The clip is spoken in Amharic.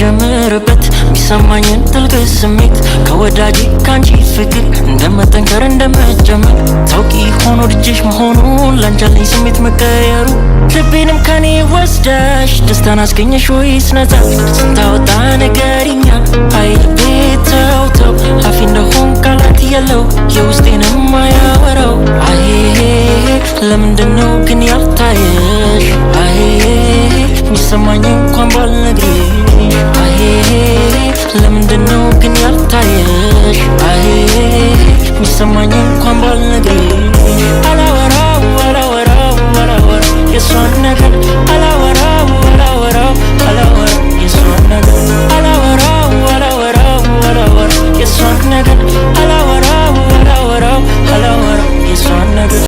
የሚጀምርበት የሚሰማኝን ጥልቅ ስሜት ከወዳጄ ከአንቺ ፍቅር እንደመጠንከር እንደመጨመር ታውቂ ሆኖ ልጅሽ መሆኑን ላንቺ ያለኝ ስሜት መቀየሩ ልቤንም ከኔ ወስደሽ ደስታን አስገኘሽ ወይስ ነፃ ስንታወጣ ንገሪኛ። አይ ልቤ ተው ተው ላፊ እንደሆን ቃላት የለው የውስጤንም አያወራው። አይ ለምንድነው ግን ያልታየሽ? አይ የሚሰማኝ እንኳን ባልነግርሽ። አይ ለምንድነው ግን ያልታየሽ? አይ የሚሰማኝ እንኳን ባልነግርሽ።